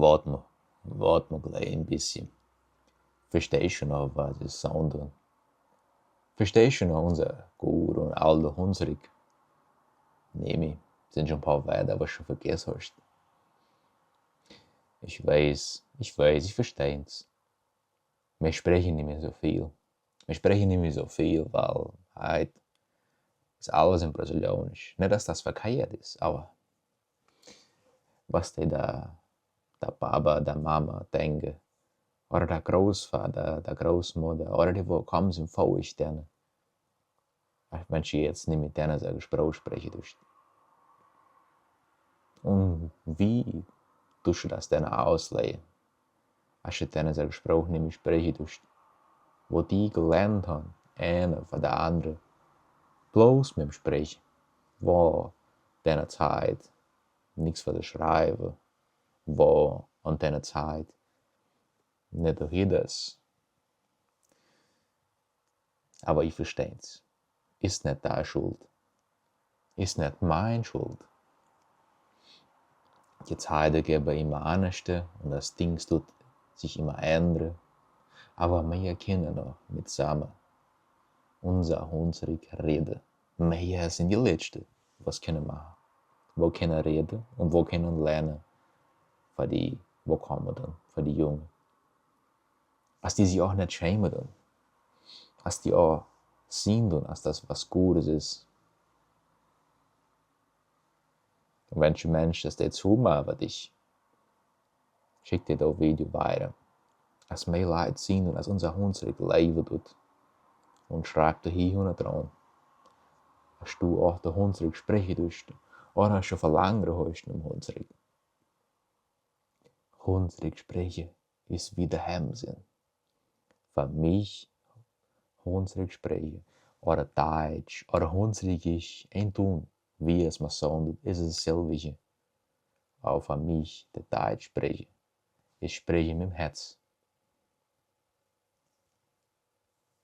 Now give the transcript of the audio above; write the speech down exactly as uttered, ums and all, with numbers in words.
Wart mal, wart mal gleich ein bisschen. Verstehst du noch, was ich sagen tun? Verstehst du noch unser guter und alter Hunsrück? Nehme, sind schon ein paar Wörter, was du schon vergessen hast. Ich weiß, ich weiß, ich versteh's. Wir sprechen nicht mehr so viel. Wir sprechen nicht mehr so viel, weil heute ist alles in Brasilianisch. Nicht, dass das verkehrt ist, aber was der, der, der Papa, der Mama denke, oder der Großvater, der Großmutter, oder die, wo kommen sind, vor ich denen. Wenn sie jetzt nicht mit denen so Sprache sprechen tust. Und wie tust du das denn auslegen? Als du denen so Sprache nicht mehr sprechen tust, wo die gelernt haben, einer von der anderen, bloß mit dem Sprechen, wo denen Zeit, nichts von der Schreiben, wo an denen Zeit, nicht durch das. Aber ich versteh's. Ist nicht deine Schuld. Ist nicht meine Schuld. Die Zeiten gehen immer anders und das Ding tut sich immer ändern. Aber wir können noch mit zusammen unser Hunsrück reden. Wir sind die Letzten, was können machen. Wo können reden und wo können lernen. Für die, wo kommen dann, für die Jungen. Als die sich auch nicht schämen tun. Als die auch sehen tun, als das was Gutes ist. Und wenn ein Mensch das dazu macht, was ich, schick dir das Video weiter. Als mehr Leute sehen und als unser Hunsrück leben tut. Und schreib da hier hinten dran. Als du auch der Hunsrück sprechen tust. Oder als du Verlangen hast im Hunsrück. Hunsrück sprechen ist wie daheim sein. Für mich Hunsrück sprechen oder Deutsch oder Hunsrückisch ein tun, wie es mir soundet, ist es dasselbe. Auch für mich der Deutsch sprechen. Ich spreche mit dem Herz.